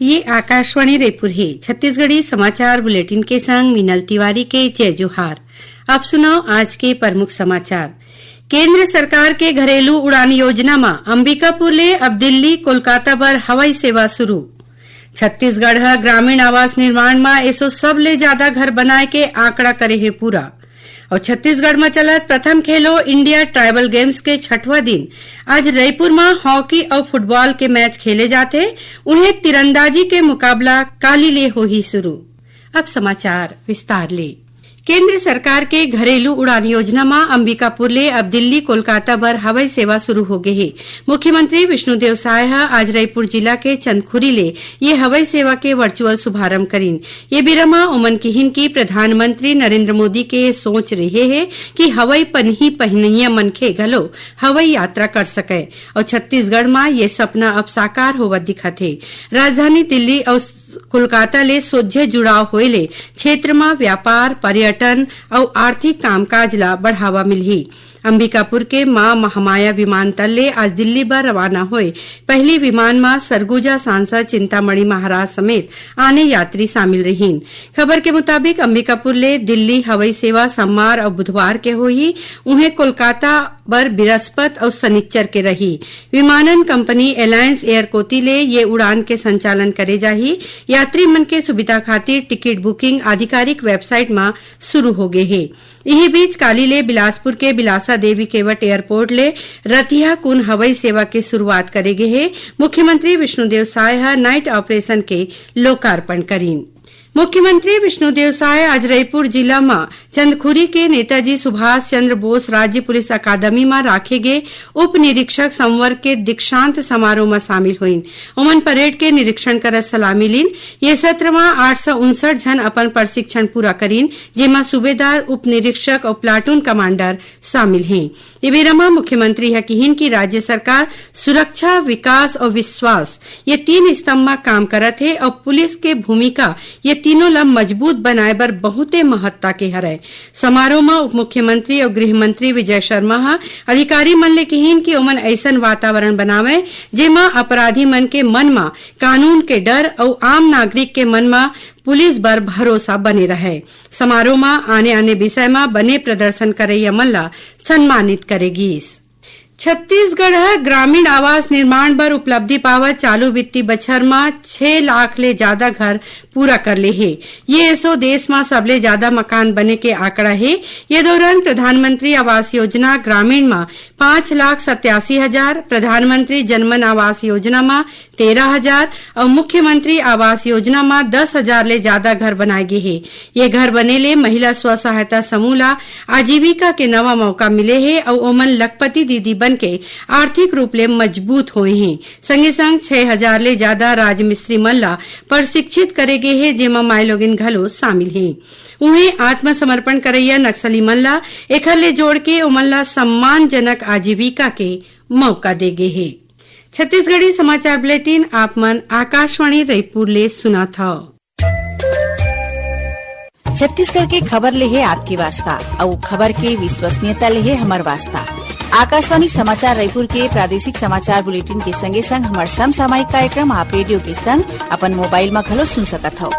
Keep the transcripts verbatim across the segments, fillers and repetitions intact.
ये आकाशवाणी रायपुर हे। छत्तीसगढ़ी समाचार बुलेटिन के संग मीनल तिवारी के जय जोहार। अब सुनव आज के प्रमुख समाचार। केंद्र सरकार के घरेलू उड़ान योजना म अंबिकापुर ले अब दिल्ली, कोलकाता बर हवाई सेवा शुरू। छत्तीसगढ़ ह ग्रामीण आवास निर्माण म एसो सबले जादा घर बनाए के आंकड़ा करे हे पूरा। अउ छत्तीसगढ़ म चलत प्रथम खेलो इंडिया ट्राइबल गेम्स के छठवां दिन आज रईपुर म हॉकी अउ फुटबॉल के मैच खेले जाथे। उहें, तीरंदाजी के मुकाबला काली ले होही शुरू। अब समाचार विस्तार ले। केंद्र सरकार के घरेलू उड़ान योजना म अंबिकापुर ले अब दिल्ली, कोलकाता बर हवाई सेवा शुरू हो गे हे। मुख्यमंत्री विष्णुदेव साय ह आज रईपुर जिला के चंदखुरी ले ये हवाई सेवा के वर्चुअल शुभारंभ करिन। ये बेरा म ओमन किहिन कि प्रधानमंत्री नरेंद्र मोदी के सोच रेहे हे कि हवाई पनही पहिनइया मनखे घलो हवाई यात्रा कर सकय, अउ छत्तीसगढ़ म ये सपना अब साकार होवत दिखत हे। राजधानी दिल्ली अउ कोलकाता ले सोझे जुड़ाव होए ले क्षेत्र म व्यापार, पर्यटन अउ आर्थिक कामकाज ल बढ़ावा मिलही। अंबिकापुर के मां महामाया विमानतल ले आज दिल्ली बर रवाना होए पहली विमान म सरगुजा सांसद चिंतामणि महाराज समेत आने यात्री शामिल रहिन। खबर के मुताबिक, अंबिकापुर ले दिल्ली हवाई सेवा सोमवार अउ बुधवार के होही, उहें, कोलकाता बर बिरस्पत अउ सनिच्चर के रही। विमानन कंपनी एलायंस एयर कोति ले ये उड़ान के संचालन करे जाही। यात्री मन के सुविधा खातिर टिकट बुकिंग आधिकारिक वेबसाइट म शुरू हो गे हे। इही बीच, काली ले बिलासपुर के बिलासा देवी केवट एयरपोर्ट ले रतिहा कुन हवाई सेवा के शुरुआत करे गे हे। मुख्यमंत्री विष्णुदेव साय ह नाइट ऑपरेशन के लोकार्पण करिन। मुख्यमंत्री विष्णुदेव साय आज रईपुर जिला म चंदखुरी के नेताजी सुभाष चंद्र बोस राज्य पुलिस अकादमी म राखे गे उप निरीक्षक संवर्ग के दीक्षांत समारोह म शामिल होइन। ओमन परेड के निरीक्षण करत सलामी लीन। ये सत्र म आठ सौ उनसठ झन अपन प्रशिक्षण पूरा करिन, जेमा सूबेदार, उप निरीक्षक अउ प्लाटून कमांडर शामिल हें। ए बेरा म मुख्यमंत्री ह किहिन कि राज्य सरकार सुरक्षा, विकास अउ विश्वास, ये तीन स्तंभ म काम करत हे अउ पुलिस के भूमिका ये तीनों ल मजबूत बनाए बर बहुते महत्ता के हरय। समारोह म उप मुख्यमंत्री अउ गृह मंत्री विजय शर्मा ह अधिकारी मन ले किहिन कि ओमन अइसन वातावरण बनावय, जेमा अपराधी मन के मन म कानून के डर अउ आम नागरिक के मन म पुलिस बर भरोसा बने रहय। समारोह म आने-आने विषय म बने प्रदर्शन करइया मन ल सम्मानित करे गीस। छत्तीसगढ़ ह ग्रामीण आवास निर्माण बर उपलब्धि पावत चालू वित्तीय बछर म छह लाख ले जादा घर पूरा कर ले हे। ये एसो देश म सबले जादा मकान बने के आंकड़ा हे। ये दौरान प्रधानमंत्री आवास योजना ग्रामीण म पांच लाख सत्यासी हजार, प्रधानमंत्री जनमन आवास योजना म तेरह हजार अउ मुख्यमंत्री आवास योजना म दस हजार ले जादा घर बनाए गे हे। ये घर बने ले महिला स्व सहायता समूह ल आजीविका के नवा मौका मिले हे अउ ओमन लखपति दीदी बनके आर्थिक रूप ले मजबूत होए हें। संगे संग छह हजार ले जादा राजमिस्त्री मन ल प्रशिक्षित करे गे हे, जेमा माईलोगिन घलो शामिल हें। उहें, आत्मसमर्पण करइया नक्सली मन ल एखर ले जोड़ के ओमन ल सम्मानजनक आजीविका के मौका दे गे हे। छत्तीसगढ़ी समाचार बुलेटिन आप मन आकाशवाणी रायपुर ले सुनत हव। छत्तीसगढ़ के खबर ले हे आपके वास्ता, अउ खबर के विश्वसनीयता ले हे हमर वास्ता। आकाशवाणी समाचार रायपुर के प्रादेशिक समाचार बुलेटिन के संगे संग हमर समसामयिक कार्यक्रम आप रेडियो के संग अपन मोबाइल म घलो सुन सकत हव।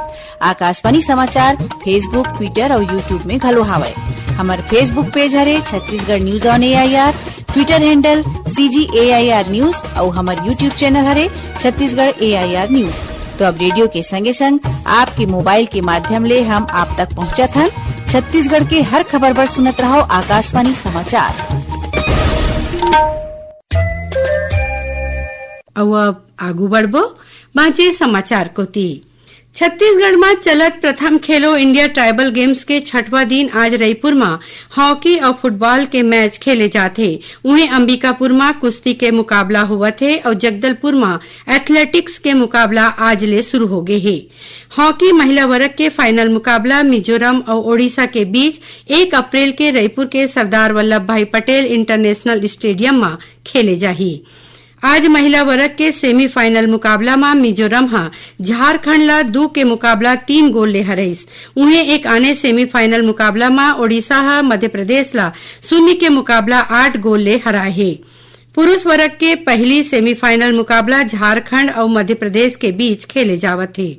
आकाशवाणी समाचार Facebook, Twitter अउ YouTube में घलो हावय। हमर Facebook पेज हरे Chhattisgarh news on AIR, Twitter handle CG AIR news अउ हमर YouTube चैनल हरे छत्तीसगढ़ एआईआर न्यूज। तो अब रेडियो के संगे संग आपके मोबाइल के माध्यम ले हम आप तक पहुंचत हन। छत्तीसगढ़ के हर खबर बर सुनत रहव आकाशवाणी समाचार। अउ अब आगू बढ़बो बांचे समाचार कोती। छत्तीसगढ़ म चलत प्रथम खेलो इंडिया ट्राइबल गेम्स के छठवां दिन आज रईपुर म हॉकी अउ फुटबॉल के मैच खेले जात हे। उहें, अंबिकापुर म कुश्ती के मुकाबला होवत हे अउ जगदलपुर म एथलेटिक्स के मुकाबला आज ले शुरू हो गे हे। हॉकी महिला वर्ग के फाइनल मुकाबला मिजोरम अउ ओडिशा के बीच एक अप्रैल के रईपुर के सरदार वल्लभ भाई पटेल इंटरनेशनल स्टेडियम म खेले जाही। आज महिला वर्ग के सेमीफाइनल मुकाबला म मिजोरम ह झारखंड ल दू के मुकाबला तीन गोल ले हरइस। उहें, एक आने सेमीफाइनल मुकाबला म ओडिशा ह मध्य प्रदेश ल शून्य के मुकाबला आठ गोल ले हराए हे। पुरुष वर्ग के पहली सेमीफाइनल मुकाबला झारखंड अउ मध्य प्रदेश के बीच खेले जावत हे।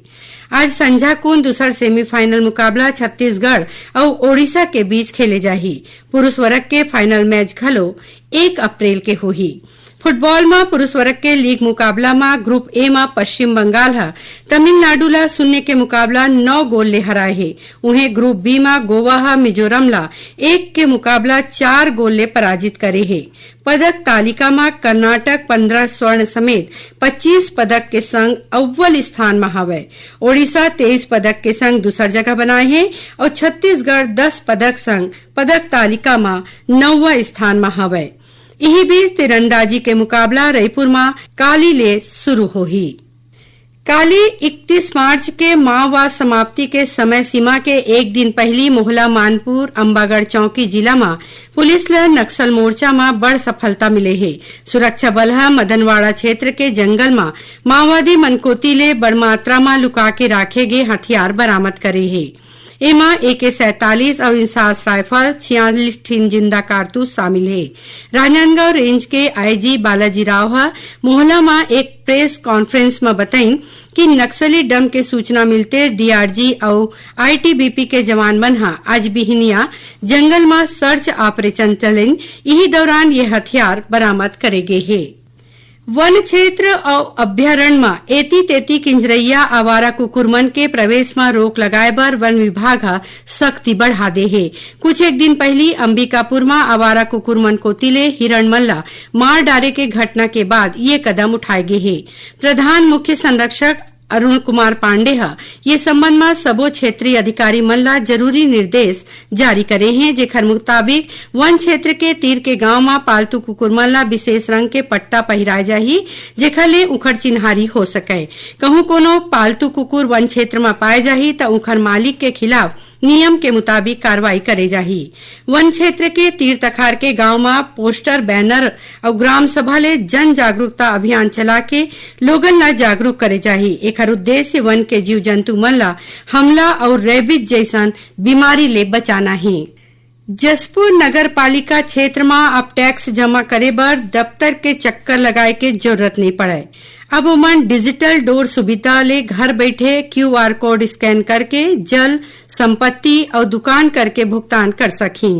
आज संझा कुन दूसर सेमीफाइनल मुकाबला छत्तीसगढ़ अउ ओडिशा के बीच खेले जाही। पुरुष वर्ग के फाइनल मैच घलो एक अप्रैल के होही। फुटबॉल म पुरुष वर्ग के लीग मुकाबला म ग्रुप ए म पश्चिम बंगाल ह तमिलनाडु ल शून्य के मुकाबला नौ गोल ले हराए हे। उहें, ग्रुप बी म गोवा ह मिजोरम ल एक के मुकाबला चार गोल ले पराजित करे हे। पदक तालिका म कर्नाटक पंद्रह स्वर्ण समेत पच्चीस पदक के संग अव्वल स्थान म हवय। ओडिशा तेईस पदक के संग दूसर जगह बनाए हे अउ छत्तीसगढ़ दस पदक संग पदक तालिका म नौवां स्थान म हवय। इही बीच, तीरंदाजी के मुकाबला रईपुर म काली ले शुरू होही। काली इकतीस मार्च के माओवाद समाप्ति के समय सीमा के एक दिन पहिली मोहला मानपुर अम्बागढ़ चौकी जिला म पुलिस ल नक्सल मोर्चा म बड़ सफलता मिले हे। सुरक्षा बल ह मदनवाड़ा क्षेत्र के जंगल म माओवादी मन कोति ले बड़ मात्रा म लुका के राखे गे हथियार बरामद करे हे। एमा ए के सैंतालीस अउ इंसास राइफल, छियालीस ठिन जिंदा कारतूस शामिल हे। राजनांदगांव रेंज के आईजी बालाजी राव ह मोहला म एक प्रेस कॉन्फ्रेंस म बताइन कि नक्सली डम के सूचना मिलते डीआरजी अउ आईटीबीपी के जवान मन ह आज बिहनिया जंगल म सर्च ऑपरेशन चलिन। इही दौरान ये हथियार बरामद करे गे हे। वन क्षेत्र अउ अभ्यारण्य म एती तेती किंजरइया आवारा कुकुर मन के प्रवेश म रोक लगाए बर वन विभाग ह सख्ती बढ़ा दे हे। कुछ एक दिन पहिली अंबिकापुर म आवारा कुकुर मन कोति ले हिरण मन ल मार डारे के घटना के बाद ये कदम उठाए गे हे। प्रधान मुख्य संरक्षक अरुण कुमार पांडे ह ये संबंध म सबो क्षेत्रीय अधिकारी मन ल जरूरी निर्देश जारी करे हे, जेखर मुताबिक वन क्षेत्र के तीर के गांव म पालतू कुकुर मन ल विशेष रंग के पट्टा पहिराए जाही, जेखर ले उंखर चिन्हारी हो सकय। कहूं कोनो पालतू कुकुर वन क्षेत्र म पाए जाही, त उंखर मालिक के खिलाफ नियम के मुताबिक कार्रवाई करे जाही। वन क्षेत्र के तीर तखार के गांव म पोस्टर, बैनर अउ ग्राम सभा ले जन जागरूकता अभियान चला के लोगन ला जागरूक करे जाही। एखर उद्देश्य वन के जीव जंतु मन ला हमला अउ रैबिज जैसन बीमारी ले बचाना हे। जशपुर नगर पालिका क्षेत्र म अब टैक्स जमा करे बर दफ्तर के चक्कर लगाए के जरूरत नइ पड़य। अब ओमन डिजिटल डोर सुविधा ले घर बैठे क्यूआर कोड स्कैन करके जल, संपत्ति अउ दुकान करके भुगतान कर सकही।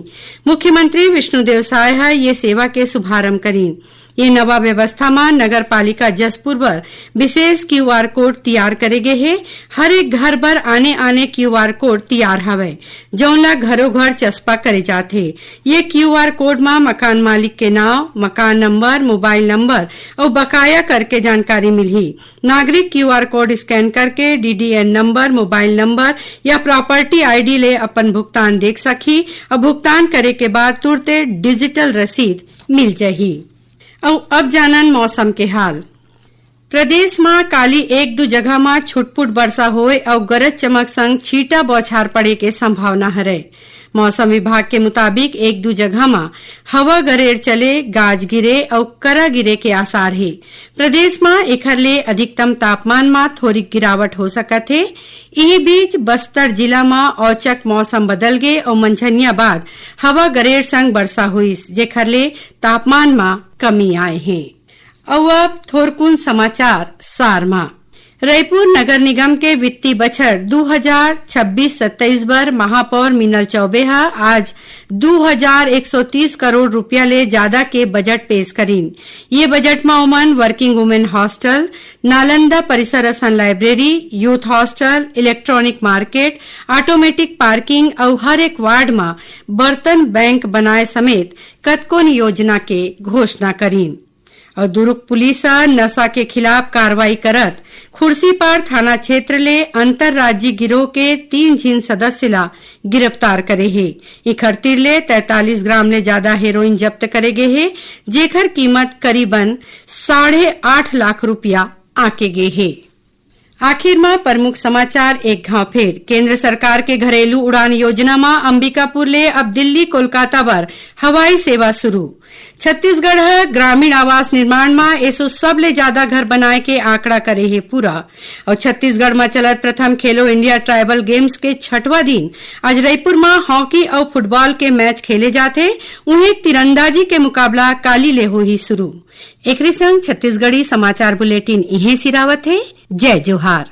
मुख्यमंत्री विष्णुदेव साय ह ये सेवा के शुभारंभ करीन। ये नवा व्यवस्था म नगर पालिका जशपुर बर विशेष क्यूआर कोड तियार करे गे हे। हर एक घर बर आने-आने क्यूआर कोड तियार हवय, जौन ला घरो-घर चस्पा करे जात हे। ये क्यूआर कोड म मकान मालिक के नांव, मकान नंबर, मोबाइल नंबर अउ बकाया करके जानकारी मिलही। नागरिक क्यूआर कोड स्कैन करके डीडीएन नंबर, मोबाइल नंबर या प्रॉपर्टी आईडी ले अपन भुगतान देख सकही अउ भुगतान करे के बाद तुरते डिजिटल रसीद मिल जाही। अउ अब जानन मौसम के हाल। प्रदेश म काली एक दू जगह म छुटपुट बरसा होए अउ गरज चमक संग छींटा बौछार पड़े के संभावना हरय। मौसम विभाग के मुताबिक एक दू जगह म हवा गरेर चले, गाज गिरे अउ करा गिरे के आसार हे। प्रदेश म एखर ले अधिकतम तापमान म थोरिक गिरावट हो सकत हे। इही बीच बस्तर जिला म औचक मौसम बदल गे अउ मंझनिया बाद हवा गरेर संग बरसा होइस, जेखर ले तापमान म कमी आए हे। अउ अब थोरकुन समाचार सार म। रईपुर नगर निगम के वित्तीय बछर दू हजार छब्बीस सत्ताईस बर महापौर मीनल चौबे ह आज दू हजार एक सौ तीस करोड़ रुपया ले जादा के बजट पेश करीन। ये बजट म ओमन वर्किंग वुमेन हॉस्टल, नालंदा परिसर असन library, youth hostel, electronic market, automatic parking अउ हर एक वार्ड म बर्तन बैंक बनाए समेत कतकोन योजना के घोषणा करीन। अउ दुरूग पुलिस ह नशा के खिलाफ कार्रवाई करत खुर्सीपार थाना क्षेत्र ले अंतरराज्यीय गिरोह के तीन झिन सदस्य ला गिरफ्तार करे हे। इखर तीर ले तैंतालीस ग्राम ले जादा हेरोइन जब्त करे गे हे, जेखर कीमत करीबन साढ़े आठ लाख रुपया आंके गे हे। आखिर म प्रमुख समाचार एक घाव फेर। केंद्र सरकार के घरेलू उड़ान योजना म अंबिकापुर ले अब दिल्ली कोलकाता बर हवाई सेवा शुरू। छत्तीसगढ़ ह ग्रामीण आवास निर्माण म एसो सबले ज्यादा घर बनाए के आंकड़ा करे हे पूरा। अउ छत्तीसगढ़ म चलत प्रथम खेलो इंडिया ट्राइबल गेम्स के छठवां दिन आज रईपुर म हॉकी अउ फुटबॉल के मैच खेले जाथे। उहें, तीरंदाजी के मुकाबला काली ले होही शुरू। एकरे संग छत्तीसगढ़ी समाचार बुलेटिन इहें सिरावत हे। जय जोहार।